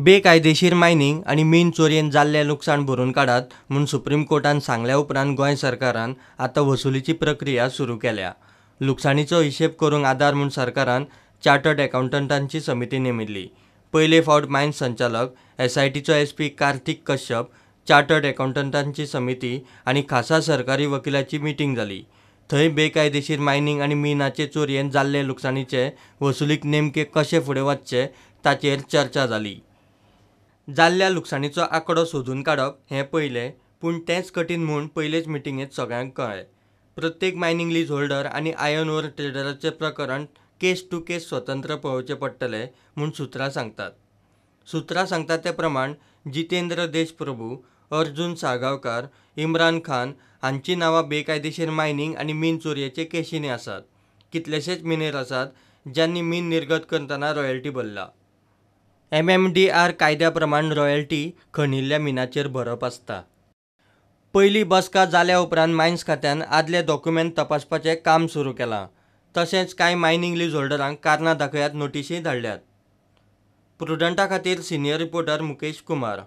बेकायदेशीर मायनींग आनी मीन चोरयेन जाल्लें लुकसाण भरून काडात म्हूण सुप्रीम कोर्टान सांगल्या उपरांत गोंय सरकारान आतां वसुलीची प्रक्रिया सुरू केल्या. लुकसाणीचो हिशेब करूंक आदार म्हूण सरकारान चार्टर्ड अकावंटंटांची समिती नेमिल्ली. पयले फावट मायन्स संचालक, एसआयटीचो एसपी कार्तिक कश्यप, चार्टर्ड अकावंटंटांची समिती आनी खासा सरकारी वकिलाची मिटींग जाली. थंय बेकायदेशीर मायनींग आनी मिनाचे चोरयेन जाल्ले लुकसाणीचे वसुलीक नेमके कशें फुडें वचचें ताचेर चर्चा जाली. जाल्ल्या लुकसाणीचो आंकडो सोदून काडप हें पयलें, पूण तेंच कठीण म्हूण पयलेच मिटिंगेंत सगळ्यांक कळ्ळें. प्रत्येक मायनींग लीज होल्डर आनी आयर्न ओर ट्रेडराचें प्रकरण केस टू केस स्वतंत्र पळोवचें पडटलें म्हूण सुत्रां सांगतात. सुत्रां सांगतात ते प्रमाण जितेंद्र देशप्रभू, अर्जून साळगांवकार, इम्रान खान हांचीं नांवां बेकायदेशीर मायनींग आनी मीन चोरयेचे केशींनी आसात. कितलेशेच मिनेर आसात ज्यांनी मीन निर्गत करतना रॉयल्टी भरला. एमएमडीआर कायद्या प्रमाण रॉयल्टी खणिल्ल्या मिनाचेर भरप आसता. पयली बसका जाल्या उपरांत मायन्स खात्यान आदले दोकुमेंत तपासपाचें काम सुरू केलां. तशेंच कांय मायनींग लीज होल्डरांक कारणां दाखयात नोटिशीय धाडल्यात. प्रुडंटा खातीर सिनीयर रिपोर्टर मुकेश कुमार.